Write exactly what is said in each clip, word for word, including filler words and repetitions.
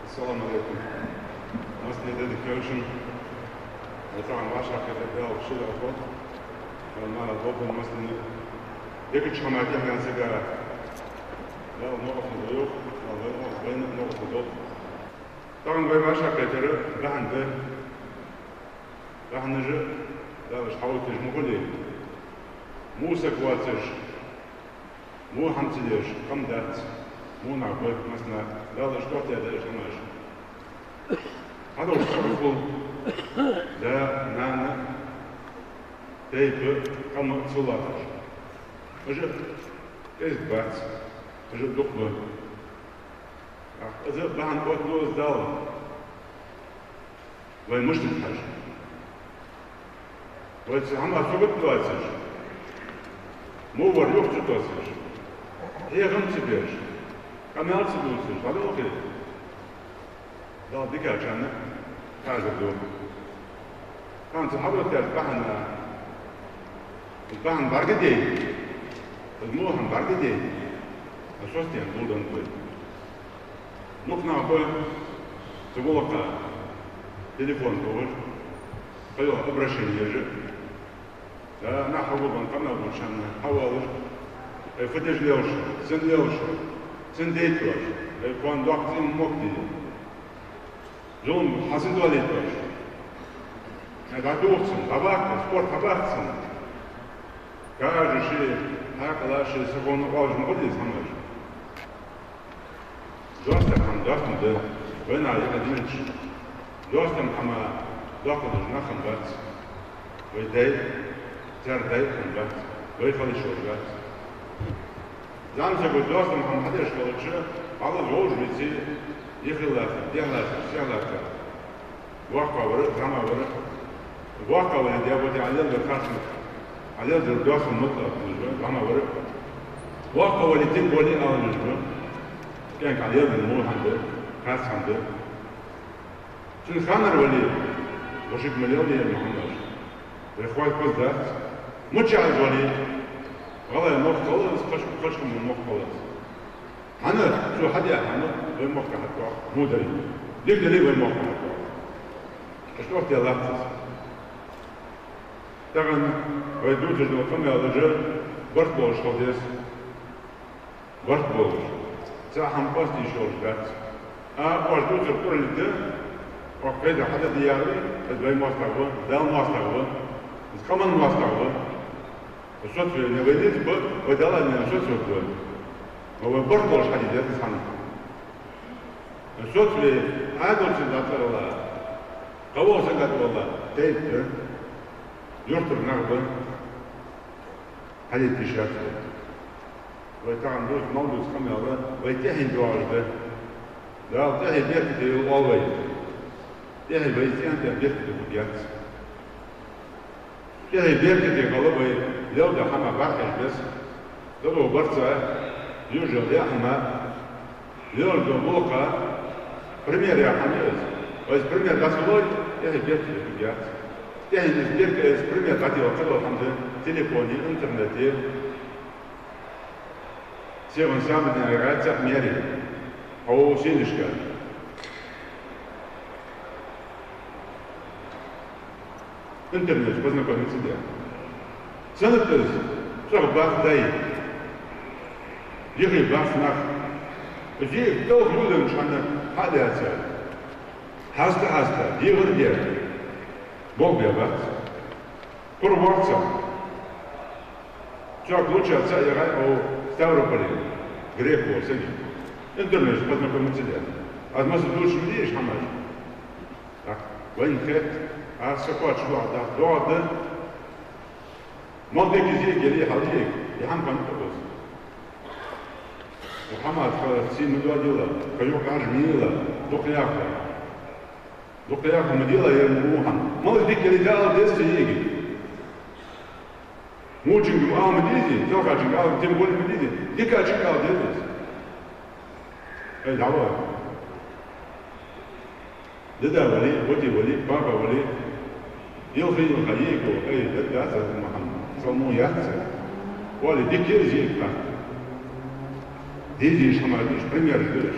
Ассаламу Ӏалайкум. Массане дика хийла шун. Вай тахан вӀашагӀкхетар Дала ший лаьрхӀа. Вай мара болба массане. Дикача хӀаман тӀехьа сага Дала новкъостал дойла, Дала вайна, вайна новкъостал долда. Тахан вай вӀашагӀкхетар бахьан да. Бахьанаш Дала уж хьаоттадеш ма хулий. Во саг воацаш, во хӀама ца деш къам дац, во нах ба массане, Дала уж тохтадаь да уж хӀамаш. ХьадоагӀаш цхьа хул да, нана, тайпа, къам ца латташ. Уж кӀезига бац, уж дукха ба. Из бахьан оттаду из Дала. Вай мишта да хьажа? Вай цу хӀамах сагот доацаш, во вар юха ца тоссаш, хьехам ца беш, къамаьл ца дувцаш, хьадоагӀий? Дала дикачарна хьажар ду. Тахан цу хьаоттадаь бахьан, из бахьан бӀаргадайна, из во хӀама бӀаргадайна, из соцадаьнна гулденна ба. Дукха нах ба цу гӀулакха телефон тохаш, кхыйола обращени еш. Да, нах хьагулбенна къамаьл дувцачарна хьавоалаш, вай фу деш лелаш, сенна лелаш, сенна дайта оаш, вай кхоана доккха цӀи-м ма моттадий. Зулам хьа сенна доалийта оаш. Вай дӀадувгӀа цунна, дӀабаккха, спорт хьабаккха цунна. Каждый ший хьаькъала, ший сахона оалаш ма хулий из хӀамаш. Доастам хӀама доастам да, вайна юкъе динараш. Доастам хӀама доккха деш нах хинна бац. Вай дай, цар дай хинна бац. Вай хила йиш йолаш бац. ЗӀамсаго доастам хӀама хьадеш хилча, хьалха вовзаш веце, юхе латтар, дехьа латтар, сехьа латтар. ВоккхагӀвар, зӀамагӀвар. ВоккхагӀвар де, вот Ӏа леладер харц ма да. Ӏа леладер доастам ма да, хӀама вар. ВоккхагӀвар тем более ала везаш ва. КӀаьнк Ӏа леладер во хӀама да, харц хӀама да. Цун ханара вале, вошиг ма леладе, Мухьаммад. Вай хой хоза дац. Мичахьа из вале, гӀалгӀай мохк хилац, кхыча-, кхыча къаман мохк хилац. ХӀана цо хьадаь хӀама вай мохк хьатӀадоаккх, во дале, дика дале вай мохк хьатӀадоаккх. Иштта тӀехьа латтац из. Тахан вай дувцаш дола къамаьл уж барт болаш хила деза. Барт болаш. Цхьа хӀама къоастаде йиш йолаш дац. А, оаш дувцар кӀоарга да, оаха пайда хьадергда яхар, из вай моастагӀа ва, Дала моастагӀа ва, из къаман моастагӀа ва. Соцаве вайна низ ба, вай Далла низ соцавергва. Ма вай барт болаш хьаде деза из хӀама. Соцаве Ӏаьдалца дӀатӀавала, кхыволча сага тӀавала, тайпа да, юртара нах ба, хьадийца йиш яц вай. Вай тахан дувца, мел дувца къамаьл вай тӀехьенна доагӀаш да. Дала тӀехье беркате йойла оал вай. ТӀехье вай цӀен тӀа беркате хургьяц. ТӀехье беркате хила вай леладу хӀама бӀарахьежа беза. Дадо барца, южал яхьама, леладу гӀулакха пример яхьама из. Вай из пример дӀа ца лой, тӀехье беркате хургьяц. ТӀехье из берка, из пример дӀадала кхыдола хӀама да телефоне, интернете. Севан самый наирацах мери. Хьо сенашка. Интернет познакомиться де. Сенна да из? ЦӀагӀа бац дай. Юхе бац нах. Из йиӀиг талха юлланча хана хьалаьца. Хьаста-хьаста, дегӀар де. Болх бе бац. Кхы воккха цхьа. Цо луча цаӀ яхай хьо Ставрополе, грек вола саг. Интернете познакомиться де. Аз масса дувцаш ма дий уж хӀамаш. Так, вайна хет, аз са кхоачаш доагӀа дац, доагӀа да. Мел дика из йиӀиг яле а, хьал йиӀиг, е хӀама хинна тӀакхуза. Мухьаммад, хьо сий ма доадийла, хьо юкъе хьажа ма йийла, дукха яха. Дукха яха ма дийла ер во хӀама. Мел дика яле а ала деза цу йиӀига. Вочунга ала ма дезий, телхачунга ала, тем более ма дезий, дикачунга ала деза. Ай, дӀаваха. Дада вале, воти вале, папа вале, йилхе-йилха йиӀиго, ай, дада дац аз, Мухьаммад, цхьа во яц. Вале, дика я из йиӀиг. Дезий уж хӀамаш, уж примераш да уж.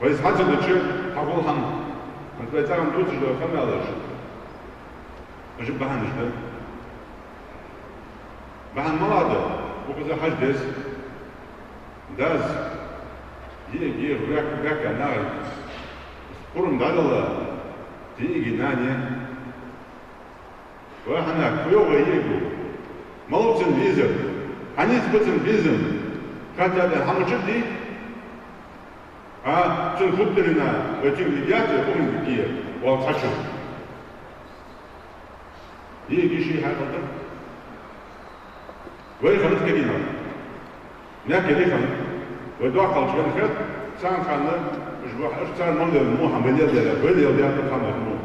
Вай из хьа ца дича, хьахул хӀама. ХӀанз вай цӀагӀа дувцаш дола къамаьлаш, уж бахьанаш да. Бахьан малагӀа да? Укхаза хьажа деза. Дас, йиӀиг йийха ваьк-, ваьхка нахага пурам дӀадала, йиӀига, нанега. Ва хьанах, кхы йоагӀа йиӀиг? Малав цун виза? Хьанийс ба цун виза? Хаттар даь хӀама чудий? А цун хутарина вай тюрьме яц, вай къаман дикке, вал цхьачу. ЙиӀига ший хьакъал да. Вай ханат кагийнар. Меккере хана. Вай доккхалча вен хет, царна хана, уж ва-, уж цар мел лела мо хӀама, вай леладаьр, вай леладаьр хӀама мо.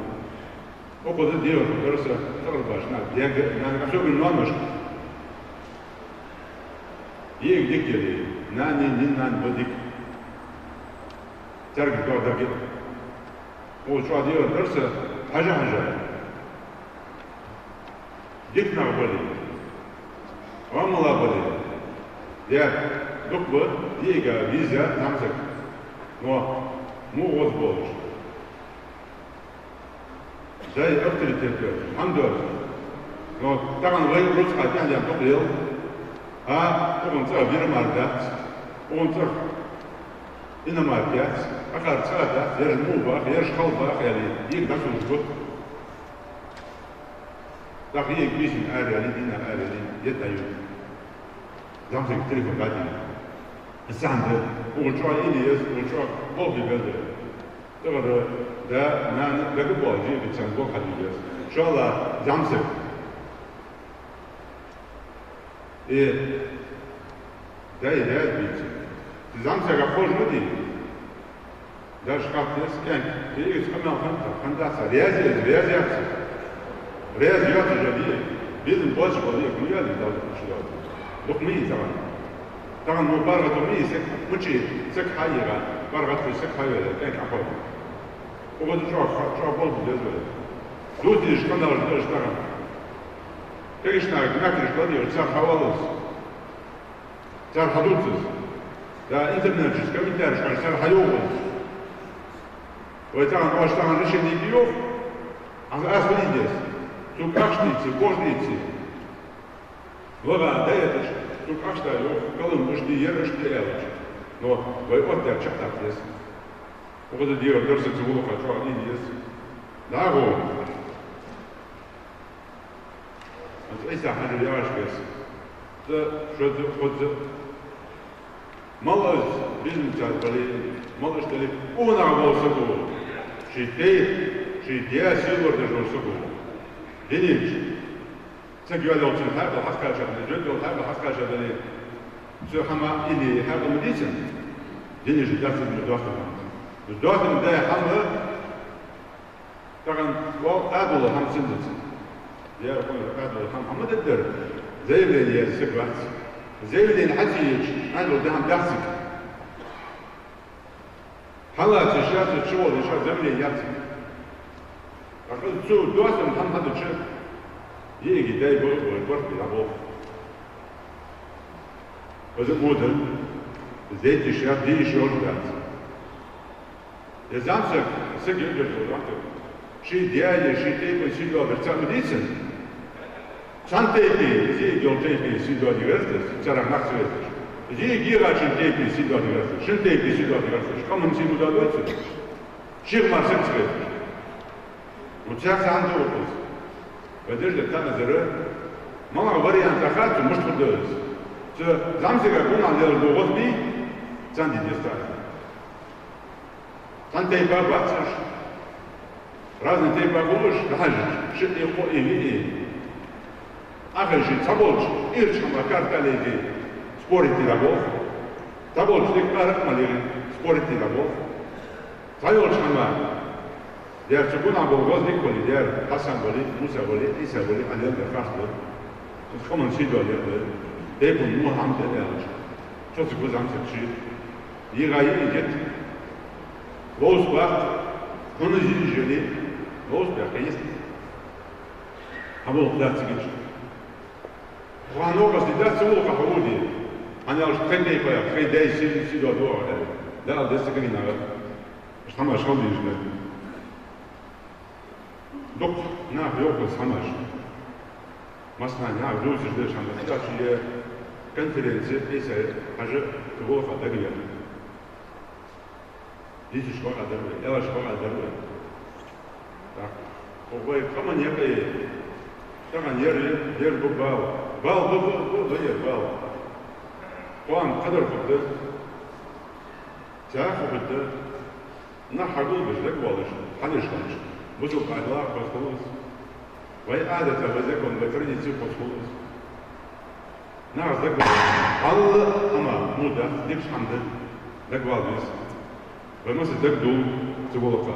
Укхаза дегӀар хургдар са, цӀагӀарбаьча наха, дегӀа, нана, особенно ноаношка. ЙиӀиг дика яле, нанеи нин-нанеи ба дика. Царга доадаге. Укхаза чӀоагӀа дегӀар дар са, хьажа-хьажа. Дика нах бале, Ӏамал бале, дер, дукха ба йиӀига виза зӀамсаг. Но мугӀоз болаш. Дай авторитет йоацаш, хӀама доацаш. Но тахан вай рузкъа тӀехьа дукха лел. А, укхун цӀагӀа вира мара дац, укхун цӀагӀа иномарка яц, акхар цӀа дац, ераш мух бах, ераш хала бах, аьле, йиӀиг дӀасулаш ба. ТӀаккха йиӀиг бийсан араяле, дийнахьа араяле, де дӀаюд. ЗӀамсага телефон дӀадийна. Из цхьан да, укхаза чӀоагӀа илли еза, укхаза чӀоагӀа болх бе беза. ТӀаккха да, нана, дагабоал, жига царна болх хьадийгас. ИншаАллахӀ, зӀамсаг. Э, дай раьза бийца. Из зӀамсага хож ма дий. Даш хаттес кӀаьнк, кхы из къамаьл хиннад, хиннадац, раьза я из, раьза яц из. Раьза йоацаш а дий, безам боацаш а дий, ма яли Дала дукха шу йоацаш. Дукха ма йий тахан. Тахан мо паргӀато ма йий саг, мича саг хьайийгӀа, паргӀато саг хьайоалаяь, кӀаьнк Ӏоховра. Укхаза чӀоагӀа, чӀоагӀа болх бе беза вай. Дувцаш къамаьлаш да уж тахан. Кагийча наха мехкарашка ладийгӀача, цар хьавоал из. Цар хьадувц из. Да, интернеташка, комментареш хьажа, цар хьайоагӀа из. Вай тахан, оаш тахан решени йоах, хӀанз аз хьадийца деза. Цунга ахча дийца, бож дийца. ВагӀа дӀаэташ, цунга ахча да йоах, калам ишта де, ер ишта де аьлча. Но вай оттадаьр чакхдаккха деза. Укхаза дегӀар дар са цу гӀулакха чӀоагӀа дийна еза. ДӀагӀо. Хьанца Ӏийса хьажа яхаш гес. Цу шозза, кхозза. Мала из бизнесаца бале, мала иштта дале, къонах вола саг ва. Ший даь, ший даь сийлора деш вола саг ва. Диненча. Саг йоалла йолчун хьаькъал хьакхача дале, жод йола хьаькъал хьакхача дале, цу хӀама илли хьаькъал ма дий цун. Диненча дац из ма доастам. Доастам даь хӀама, тахан вал Ӏаьдала хӀама сенна да цун. Яра хӀама Ӏаьдала хӀама, хӀама дергдар. Заявлени яь саг вац. Заявлени хьа ца яьча, Ӏаьдала даь хӀама дац цига. Хьалаца ша ца чувала ша заявлени яц цига. Акхал цу доастам хӀама хьадича, йиӀига дай ба, вай барт бе дӀаболх. Из мо да, из дайташ яц, дийша йолаш дац. Из зӀамсаг, саг йодаш йола зӀамсаг. Ший даь, ший тайпан сий доаладер цаӀ ма дий цун. Цхьан тайпан, из йола тайпан сий доаладе веза из, царех нах ца везаш. Из йиӀиг йийгӀачун тайпан сий доаладе веза из, шин тайпан сий доаладе веза из. Къаман сий ма доаладой цо. Шийх мара саг ца везаш. Ну, цхьаькха цхьан да укхаза. Вай деш дар тахан из да. МалагӀа вариант да хац, мишта хургда из. Цу зӀамсага гонахьа лелаш бола гӀоз бий, царна де деза тахан. Цхьан тайпан бац уж. Разный тайпан ба уж, дӀахьажача, шиъ, кхоъ, виъ. Ахьа ший цхьаболча ирча хӀамах карта леладе, спорить де дӀаболх. Цхьаболча дика къаракъ ма леладе, спорить де дӀаболх. Цхьайолча хӀамах, дера, цу гонахьа бола гӀоз дика вале, дера, Хьасан вале, Муса вале, Ӏийса вале, Ӏалел дер харц да. Цу къаман сий доаладер да. Тайпан муха хӀама да аьлча, цо ца гу зӀамсаг ший. ЙигӀа йиъ гет. Ловза баккха, хӀана из йиъ яле, ловза баьккха йист. Хьаболх дац цига. Хьа новкъостий дац, ца волу къахьо ву де. Хьан аьлча тхай тайпа, тхай даьй сий, сий доаладу оаха аьлла. Дала деза цига гинара. Хьамаш хила дезаш да. Дукха наха йоах из хьамаш. Массанахьа наха дувцаш да из хьама. Цхьаькха конференце Ӏийса-Хьажа цу гӀулакха дагавенна. Дийцача хьакъехьа дар вай, аьлча хьакъехьа дар вай. Так. Вай къаман юкъе тахан ер, ер ба бала. Бала ба, ба, ба, ба ер бала. Кхоана кхадар хургда. Цхьаькха хургда. Нах хьагулбеш, дагавоалаш, хьадеш хилча, бусалба Ӏаьдала хоза хул из. Вай Ӏадата, вай закона, вай традице хоза хул из. Нах дагавоалаш, хьалла хӀама мо дац, дикача хӀама да, дагавала веза. Вай массе дагадоал цу гӀулакха.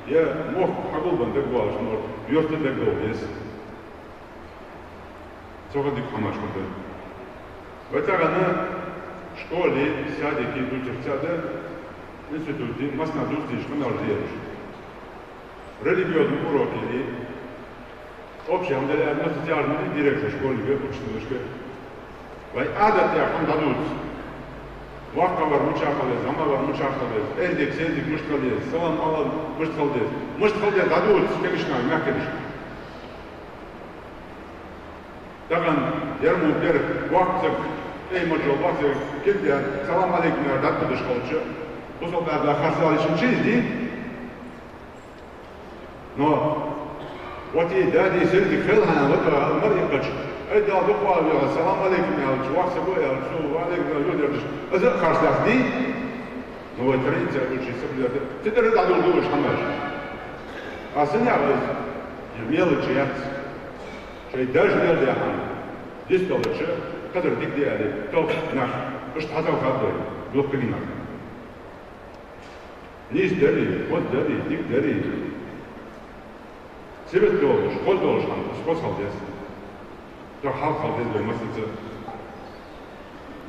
Е мохк хьагулбенна дагавоалаш, нор юрта дагадоал веза. Цох дика хӀамаш хургда. Вай тахан школе, садике дувцараш да, институте, массанахьа дувца дезаш хӀамаш да ераш. Религиозни уроке, общий хӀама дале а, массе тяжмани директор школе, учителашка. Вай Ӏадат яха хӀама дӀадувца. Воккхавар мичахь хила веза, зӀамавар мичахь хила веза, эрдиг, седдиг мишта хила деза, салам-Ӏалайкум мишта хила деза, мишта хила деза дӀадувца, кегийча наха, мехкарашка. Тахан ер мо дер воккха саг, тӀехьа ма йола воккха саг, килга, салам Ӏалайкум аьле, дӀатӀадувцаш хилча, бусалба Ӏаьдала харцахьа лийча чиз дий? Но вот и да, дий, селтик хила хьона, вот, а, мара иккхача, ай, Дала дукха вахалва, салам Ӏалайкум аьлча, воккха саг ва аьлча, цо ва Ӏалайкум аьлча, йодар деш, из а харцахьа дий? Но вай традице учи соблюдать. Цу тӀара дӀадоладу уж хӀамаш. А сенах из? Мелочь яц. Шоай даьша мел даь хӀама дицдалча, кхадар дика да аьле, талх нах, иштта хьаталхаргда вай, дуккхача нах. Нийса дарий, хоза дарий, дика дарий. Сибат долаш, хоза долаш хӀама, из хоза хила деза. Цох хьалха хила деза вай массанеца.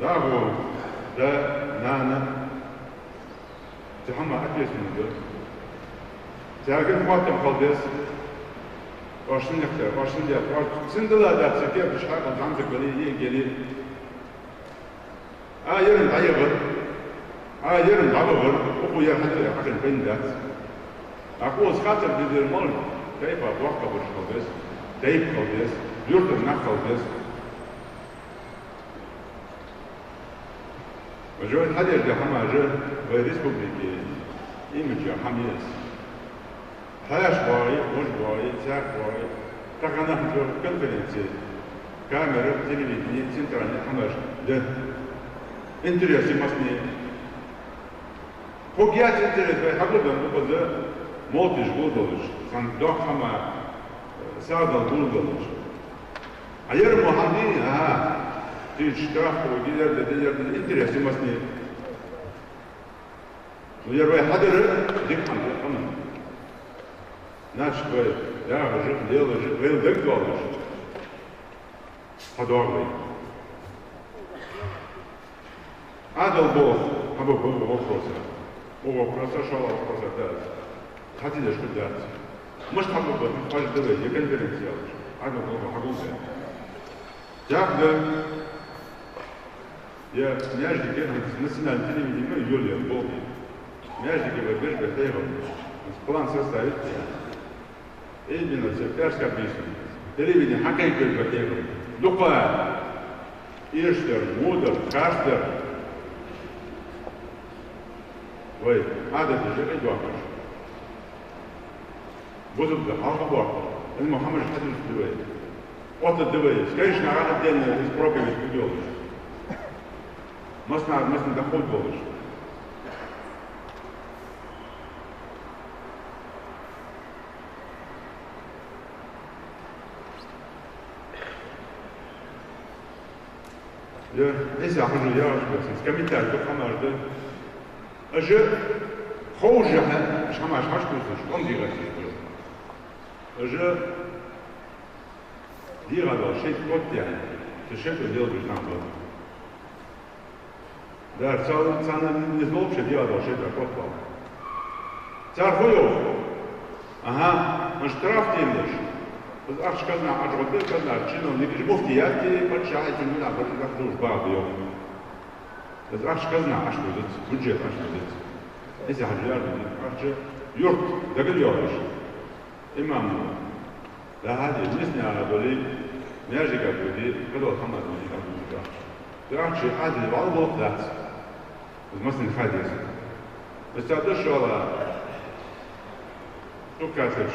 ДагӀо, да, нана, цу хӀаман ответственность да. Цаьрга хоаттам хила деза. Оаш сенах тара, оаш сенна даьд, оаш сенна дала дац, цу керда чу хьаькъал зӀамсаг вале, е геле. А, ер-м дӀайихьар. А, ер-м дӀабахьар. Укхо ер хьадаьр хьахинна байна дац. ТӀаккха укхаза хаттар дезар малар: тайпа боккхагӀбараш хила беза, тайпа хила беза, юртара нах хила беза. Вай хьадеш да хӀамаш вай республике имидж яха хӀама я из. Хьаьша боагӀе, вож боагӀе, цхьаькха боагӀе. Тахан нах чу конференце, камера, телевидени, центральни хӀамаш да. Интерес я массане. Фу яц интерес, вай хьагулбенна укхаза молташ гулдолаш, цхьан доккха хӀама, сагӀа дала гулдолаш. А ер мо хӀама дий, аха, тиша штраф хургья, дер да, дер да, интерес я массане. Ну, ер вай хьадар дика хӀама да, амма. Нах вай дагӀаш а, лелаш а, вайна дагадоалаш хьадоагӀа вай. Ӏадал болх, хьабо бо вопроса. Укх вопроса, шоллагӀа вопроса дац. Хьатилаш хӀама дац. Мишта хьабо ба, хьажа да вай, е конференце яьлча, Ӏадал болх хьагулбе. Тяп да. Е маьждиге, национальни телевидени ма йолаенна болх бе. Маьждиге вай беш ба хьехам. План составить яь. Именно цу пӀаьраска бийсан. Телевидени хьакхайкабеш ба хьехам. Дукха. Эшадер, водар, харцдер. Вай, Ӏадаташ юкъе доаккхаш. Бусалба хьалха боаккхаш. Ӏилма хӀамаш хьадувцаргда вай. Оттаргда вай. Скажешь, нагахь отдельно из проповедь хургйолаш. Массанахьа, массане дӀаховргдолаш. Е, Ӏийса-Хьажо яхаш ба, из комментарий дукха хӀамаш да. Уж ховш хьа-, хӀамаш хьаштувсаш, къам дегӀаца ишта. Уж дегӀа дола шайтӀа котъяьнна, цу шайтӀо лелабеш нах ба. Дера, царна, царна низ ловш дегӀа дола шайтӀа котбала. Цар фу йоах? Аха, ма штраф тиллаш. Из ахча казнахьа ӀочугӀоргда, казнахьа чиновникаш, муфтият, паччахьа, цун динахьа бараш, нах дувш багӀа да йоах. Из ахча хазна Ӏочудузац, бюджет Ӏочудузац. Из хьажа яр ахча юрта дагайоалаш. Имам да хьаде, миснара долий, маьждига долий, кхыдола хӀаман долий, дӀадуза ахча. Из ахча Ӏадил валлалц дац. Из массанена ха деза. Из цхьа дошула Цу кафирш,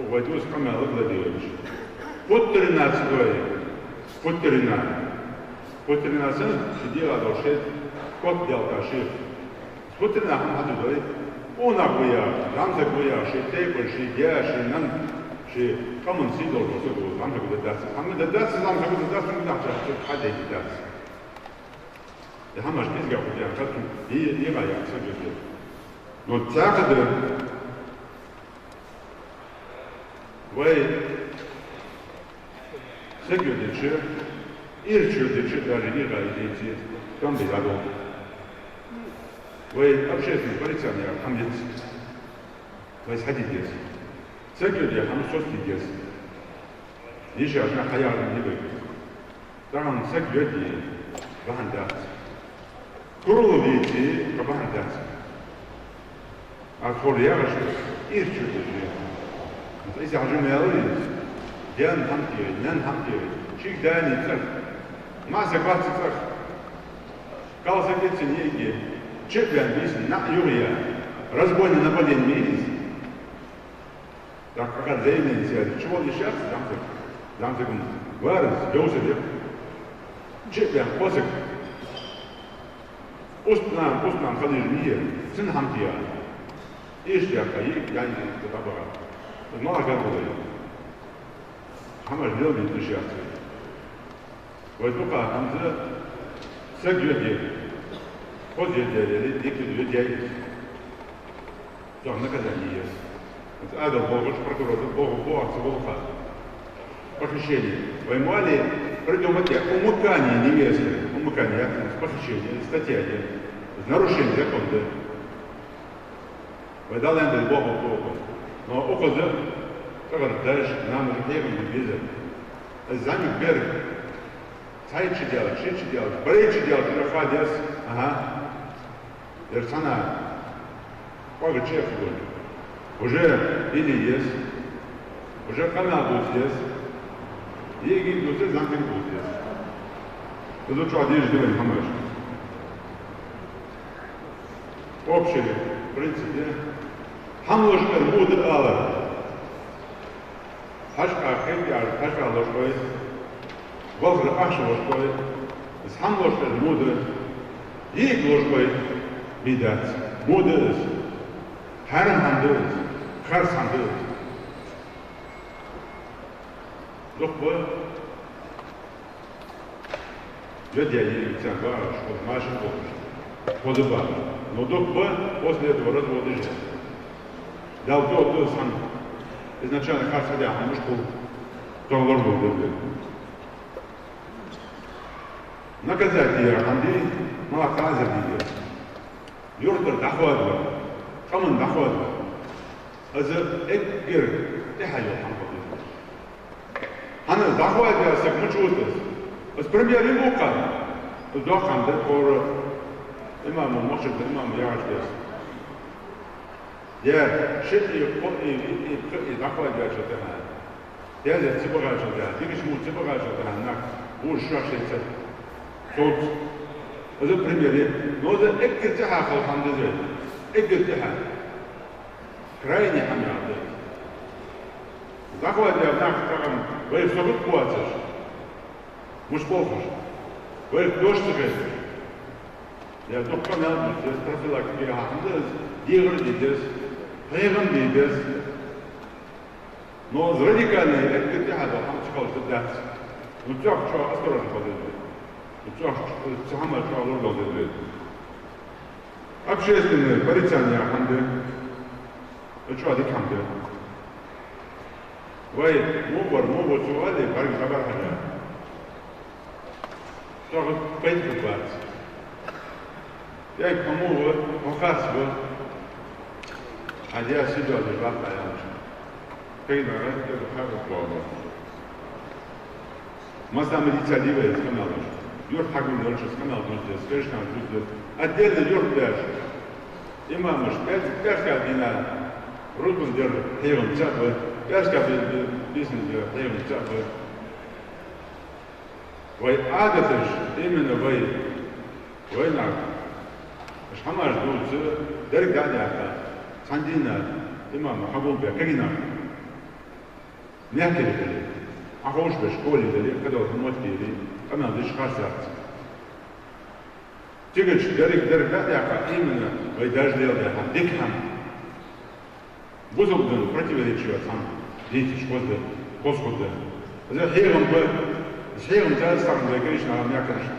вай дувца къамаьл ладийгӀача. Путтарина ца дой, путтарина. Путтарина санна, ший дегӀа долча ший кот делкъа ший. Путтарина хӀама хьа ца дой, къонах ва яхаш, зӀамсаг ва яхаш, ший тайпан, ший гаьна, ший нанна, ший къаман сий долча саго зӀамсаго дергдац. ХӀама дергдац, зӀамсаго дергдац, хӀама дергдац, хьадергдац. Е хӀамаш кӀезига хургья, хату, е, е ва яхаш саг йоде. Но цхьаькха да вай саг йодача, ирча йодача, даже е ва йодача, там бегадо. Вай общественный порицание хӀама яц. Вай схьаде деза. Саг йоде хӀама соцаде деза. Йишаш хьаяхар ма дий вай. Тахан саг йоде бахьан дац. Курал веце, кхы бахьан дац. Аз хӀара яхаш, ирча йодача. Из хьажа мел веза. Даьна хӀама кхерий, наьна хӀама кхерий. Шийга даьна цӀагӀа. Масса кхоачаш цӀагӀа. Кхалсаг эццин йиӀиге. Чу а баьнна бийсан, наӀ юхаяь. Разбойный нападение ма йий из. ТӀаккха хӀара заявлени ца яьлча, чу вола йиш яц зӀамсаг, зӀамсаг ма вараз, йовсар я. Чу а баьнна кхо саг. Устнам, устнам хила йиш ма йий, цун хӀама кхея. Иштта яхка, йиӀиг, яйни, тӀабаха. Из ма гӀоргволаш. ХӀамаш леладе йиш яц. Вай дукха хӀанз саг йоде. Хоза йоде, дика йоде из. Цох наказание я. Из Ӏаьдал болхаш, прокуратура болх, болх ца болх. Похищение. Вай мо аьле, придумать яь, умыкание невесты. Умыкание яхар похищение, статья я. Из нарушение закона да. Вай Дала аьннадале болх ба, болх ба. Но укхаза цӀагӀара даьша, нанна хьехам бе беза. Из зӀамига бер цхьайтта шу даьлча, шийтта шу даьлча, барайтта шу даьлча, ха деза, аха, ер цхьана кӀоарга чу а хургда. Уже или еза, уже къамаьл дувца деза, йиӀиге дувца, зӀамига дувца деза. Из чӀоагӀа дезаш да вайна хӀамаш. Общий принцип я. ХӀама лочкъар мудар алар. Хьажкъа кхетар, хьажкъа лочкъой, балхара ахча лочкъой. Из хӀама лочкъар мудар, йиӀиг лочкъой бе дац. Мудар из. Хьарам хӀама да из. Харц хӀама да из. Дукха ба йоде йиӀиг цхьан багӀаш, хоза машин болхаш, хоза багӀаш. Но дукха ба после этого разводаш. Дала тоъал да из хӀама. Изначально харц хьадаь хӀама мишта хул, тохлар долу дерг. Наказать яр хӀама дий, малакха азар дий. Юртара дӀахоадавар, къаман дӀахоадавар. Из эггара тӀехьа йола хӀама хургда. ХӀана, из дӀахоадаваь саг мича вуц из? Из пример я вукхарна. Из доккха хӀама да, тхьовра имамо, махчарда имамо яхаш дерг. Дера, шиъ, кхоъ, виъ, пхиъ дӀахоадаваьчул тӀехьагӀа, дезар ца багӀачул тӀехьагӀа, дикача муха ца багӀачул тӀехьагӀа нах божаш шоаш шайца совц. Из пример я. Но из эггара тӀехьа хила хӀама да из. Эггара тӀехьа. Крайний хӀама яхар да из. ДӀахоадаваь нах тахан вайх совгӀат воацаш, мишта болхаш, вайх дош ца хеташ. Е дукха къамаьл дувца деза, профилактика яха хӀама да из, дехар де деза, хьехам бе беза. Но из радикальный, эггара тӀехьа дола хӀама ца хилча дац. Ну, цох чӀоагӀа осторожно хила деза вай. Ну, цох, цу хӀамах чӀоагӀа лорадала деза вай. Общественное порицание яха хӀама да. Из чӀоагӀа дика хӀама да. Вай, мугӀар, мугӀар ца оале, бӀарга дӀабӀарахьара. Цох пайда хургбац. Вай, хьо мугӀа ва, хьо харц ва. Хьан де сидоалаш латта яьлча. Кхайнара, кхайнара харц ва. Масса ма дийцадий вай из къамаьлаш. Юрт хьагулъелча, къамаьл дувцаш, кешнаш дувцаш, отдельно юрт беш. Имамаш пӀелг-, пӀелгча дийнахьа рузбан дар хьехам цаӀ ба, пӀелгча бий-, бийсан дар хьехам цаӀ ба. Вай Ӏадаташ, именно вай, вайнаьха, уж хӀамаш дувца, деррига дӀа а даьккха, цхьан дийнахьа имам хьагулбе кагийнахьа. Мехкарий дале, Ӏоховшабе школе дале, кхыдола хӀама моттиге дале, къамаьл деш харцахьа. Цига чу деррига, деррига дӀа а даьккха, именно вай даьша леладаь хӀама, дика хӀама. Бусалба дина противоречие йоаца хӀама дийцача хоза да, хоза хургда. Из хьехам ба, из хьехам цаӀ сахьан вай кагийча наха мехкарашта.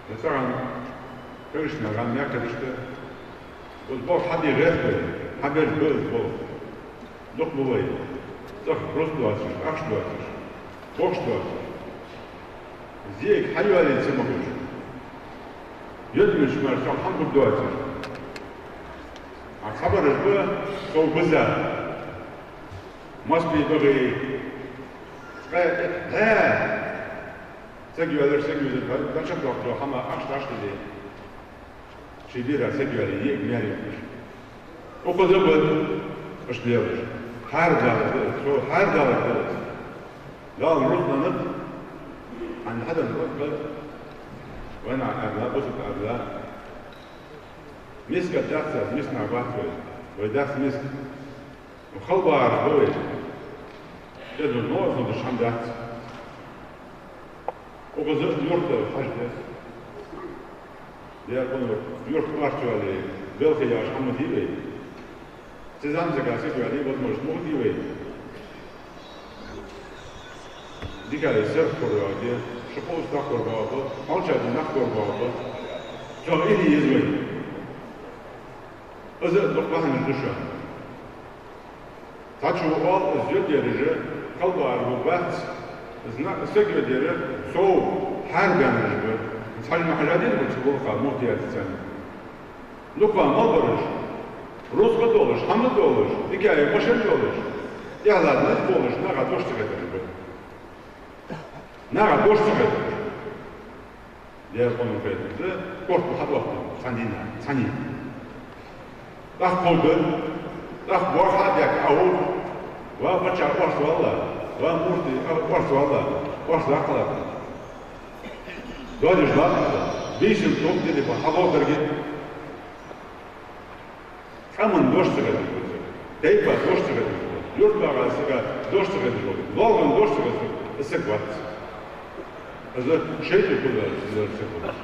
Из тахан кагийча наха мехкарашта, из болх хьабе гӀерта вай, хьабеш ба из болх. Дукха ба вай, цӀагӀа рузкъа доацаш, ахча доацаш, бохаш доацаш. Зега хьайоалае ца могаш. Йодмилча мара сох хӀама хургдоацаш. Ӏа цхьабараш ба сов бизза. Москве багӀе, ткъаь, э, саг йоалаяр, саг йоалаяр, дӀачакхдоаккхача хӀама ахча дӀачудилле. Ший бера саг йоалае, йиӀиг маьре йохкаш. Укхаза ба уж лелаш. ХӀара Даьлага да из, со хӀара Даьлага да из. Дала рузкъа деннад, хьайна хьаденна рузкъа, вайнаьха аьнна, бусалба аьнна. Миска дац аз, миска нах бац вай. Вай дац миска. Халбараш ба вай. Из ноаӀаза деш хӀама дац. Укхаза юрта хьажа деза. Дера къонах, юрт орцавале, белхи яхаш хӀама дий вай? Цу заман сага саг вале, возможность муха дий вай? Дикаи сарх кора де, ши-кхо устагӀа кора боагӀа, хьалча дина нах кора боагӀа. Цох илли еза вай. Из дукха бахьанаш да шоана. Цхьачо оал, из йодаяр уж халбараш ба бац, из на-, саг йодаяр сов хӀара баьннараш ба. Цхьа ма хьажадий цу балха муфтиятаца. Дукха мел бараш, рузкъа долаш, хӀама долаш, дикаи машен йолаш, эхьлад низ болаш, наха дош ца хетараш ба. Наха дош ца хетараш. Дера къонах, хетараш, корта хьатӀаоттаду цхьан дийнахьа, цхьанне. ТӀаккха кховда, тӀаккха бохьа а дехка, ау, ва паччахь орцваьлар, ва муфти орцваьлар, орцваьккхалар. Додаш латт, бийсан тӀом дилипа хьалоадаргда. Къаман дош ца хеташ вола саг, тайпан дош ца хеташ вола саг, юртбаха сага дош ца хеташ вола саг, лоалахен дош ца хеташ вола саг, из саг вац. Из шайтӀа кулгаш, из саг вац.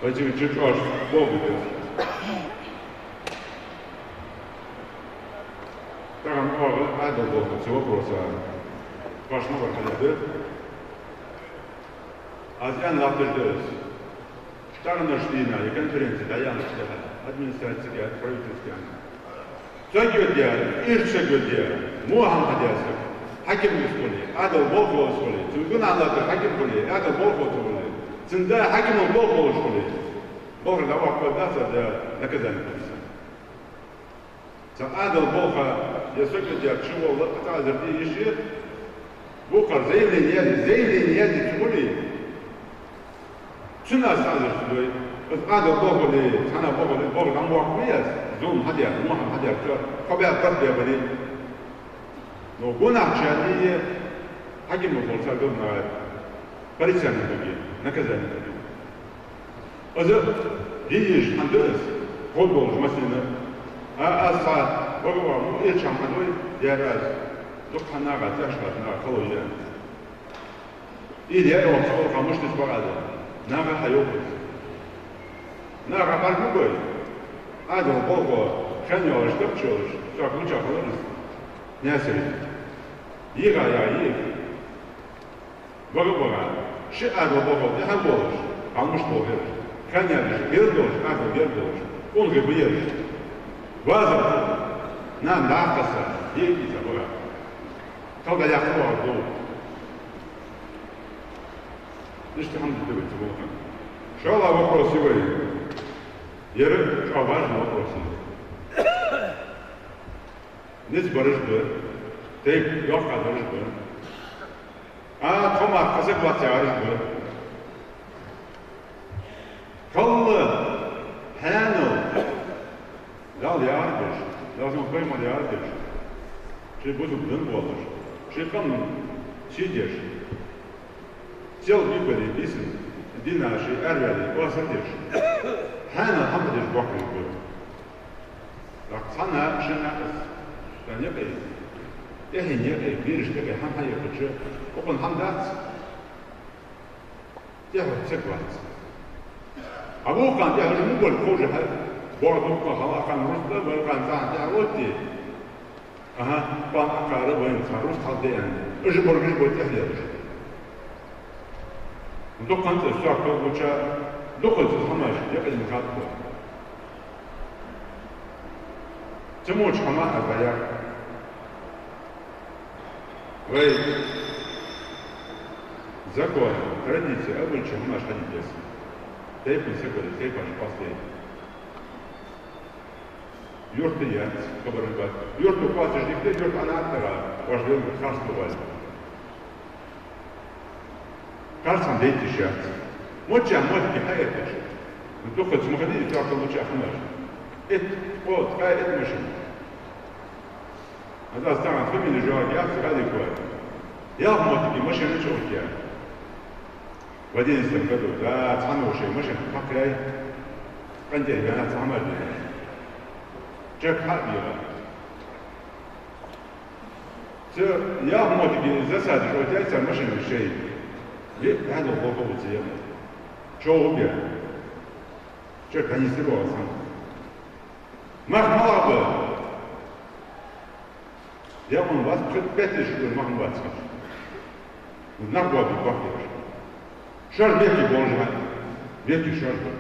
Вай цига чу чӀоагӀа болх бе беза. Тахан оаха Ӏаьдала болхлоца вопроса кхоачаш ма вар хьалха. Аз аьнна латташ да из. Таханарча дийнахьа е конференци дӀаяьннача тӀехьа, администрацега, правительствега, саг йодаяьр, ирча саг йодаяьр, во хӀама хьадаь саг, хьаким из хуле, Ӏаьдала болхло из хуле, цун гонахьа латтар хьаким хуле, Ӏаьдала болхло цун хуле, цун да хьакимал болх болаш хуле, болхара дӀаоттаргдац, да наказани хургда цунна. Цхьа Ӏаьдала болха е саг йодаяьр чуволла, цхьа эзар де йиш я, боккхагӀа заявлени яьй, заявлени яьй ца хуле, цунна аз таӀазар ца дой. Из Ӏаьдала болх хуле, цхьанне болх хуле, болх дӀа ма баккха ма еза, зулам хьадаьр, во хӀама хьадаьр, цо кхо бӀаь барт бе бале. Но гонахьа чу е хьакимал болча цар гулбаьннар порицание хургья, наказание хургья. Из де езаш хӀама да из, ховргдолаш массанена. А аз цхьа вагӀа вагӀа мо ирча хӀама хьадой, дера аз дукха наха, цӀаьхха наха хало я. Из яй вахча ваха мушташ багӀа да. Наха хьайоах из. Наха бӀарг ма гой. Ӏаьдала болхло хьан йолаш, капча йолаш, цох луча хилар из. Наьсаре. ЙигӀа яха йиӀиг. ВагӀа-вагӀа, ши Ӏаьдала болхло тӀехьа волаш, хьалмуш болхаш, хьанна яьраш, бер долаш, Ӏаьдала бер долаш, къонахий ба ераш. Вазар, нана дӀакхесса, йиӀиг из вагӀа. Кхалга яхаш вагӀа долаш. Иштта хӀама да вай ца болхана. ШоллагӀа вопрос я вай. Ер чӀоагӀа важный вопрос я. Низ бараш ба, тайпа доккхагӀдараш ба. А, тхо мара кхы саг вац яхараш ба. Кхалла, хьанал, Дала яхар деш, Дала пайхамара яхар деш, шоай бусалба дин болаш, шоай къаман сий деш, сел бийбаре бийсан дина шоай араваьле оасар деш, хьанал хӀама деш боккхий ба. ТӀаккха цхьанне, шинне из, цхьан наькъе, тӀехьен наькъе, берашта наькъе хӀама хьаэккхача, укхун хӀама дац. ТӀехьа саг вац. Абу-Бакр тӀехьа уж ма болча ховш хьа, боху дукха хала хан рузба, вай хан цхьан тӀехьа отте. Аха, пан акхара вайна цхьа рузба хьалде аьнна. Уж боргаш бой тӀехьа лелаш. Дукха хӀанз из сох толгуча, дукха из хӀамаш, якъин хатта. Цу моча хӀама аз дӀаяхар. Вай закон, традиция, обычай хӀамаш хьадийца деза. Тайпан саг вале, тайпаш къоастаде. Юрта яц, хабар бац. Юрта кхоачаш дика да, юрта Ӏа нах тӀара, оаш лелга харц ду вай. Харцахьа дайта йиш яц. Моччахьа моттиге хьаэтташ. Дукха ца ма хилийта, тоахтал луча хӀамаш. Итт, кхо, ткъаь итт машин. Аз аз тахан фамили жоагӀа яц, гӀадик вай. Ялх моттиге машина чӀоагӀа. В одиннадцатом году, да, цхьан вошей машина хьакхаяьй. КъинтӀера вена цхьа хӀама бина. Чек хьа а бийгӀа. Цу ялх моттиге засада чӀоагӀа цар машина шоай. Ве, хьадал боху ва ца яхна. ЧӀоагӀа бе. Чек хьанийсдир вай цхьана. Мах малагӀа ба? Яхун вац, пхи-пхийтта шу мах ма вац. Нах боабе бахкаш. Шоаш бехке болаш хьа, бехке шоаш ба.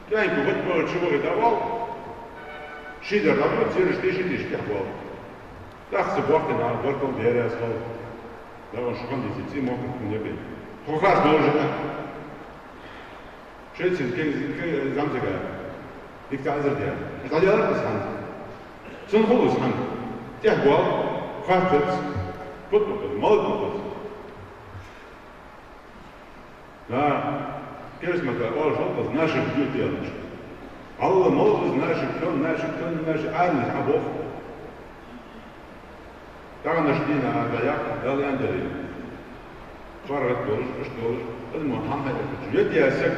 ТӀехьенга хӀуттабар чу вахе дӀавал, шийдар дӀабу, цераш теши-теши тӀехбоал. ТӀаккха са бохкина, бартал дерас хал. ДӀавал шухан дизи, цӀи мохкат кун япе. Тхо харц долаш хьа. Шайцин кай, кай замтага. Дика тӀазар дер. ДӀаялар из хӀама. Цун хул из хӀама. ТӀехбоал, харцац, пут букъаз, мал букъаз. Да, керсмата оал шалкъаз наших бьют ялаш. Алла мал из наших, тон наших, тон наших, армис хьабох. Таханарча дийнахьа дӀаяккха Дала аьнна дале. ПаргӀат долаш, уж долаш, из мо хӀама хьаэттача, йода ясаг.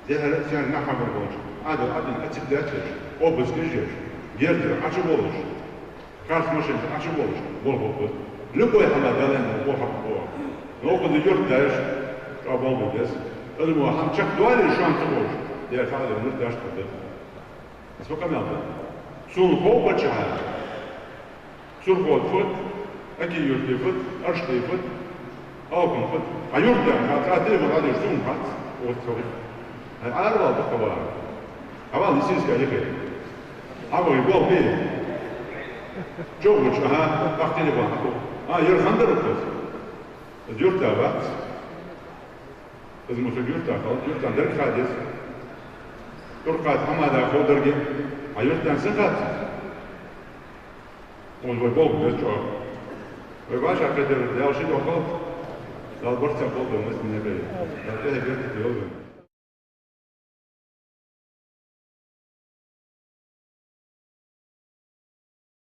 Дехьара царна хабар болаш, Ӏадал Ӏадин ацик даьчараш, обыскаш еш, герзара Ӏочу болаш, харц машинца Ӏочу болаш, болх бу. Любой хӀама Дала аьнна болх бу. Но укхаза юртдаш, чӀоагӀа болх бу беза. Из мо хӀама чакхдоале шоана ца ховш, дера хьале мурдаш тӀа да. Аз фу къамаьл да? Сона хов паччахьа. Сурхо фуд, Аки-Юрта фуд, Аршта фуд, Алкун фуд. Хьа юртда хац, а тӀехьа хьадеш сона хац, оццо. Хьай Ӏаравала дукха вара. Хьавала Лисийска юхе. Хьавола болх бе. ЧӀоагӀа вуч, аха, тӀаккха телефон хьатӀа. А, ер хандар укхаза. Из юртда вац. Из мо са юртда хила, юртда дерг ха деза. Туркхаца хӀама да хов дерге, а юртда са хац. Вон вай болх беза чӀоагӀа. Вай вӀашагӀкхетар Дала ши дохал, Дала барт цхьа болх бе массане а. Дала тӀехьа беркате йолда вайна.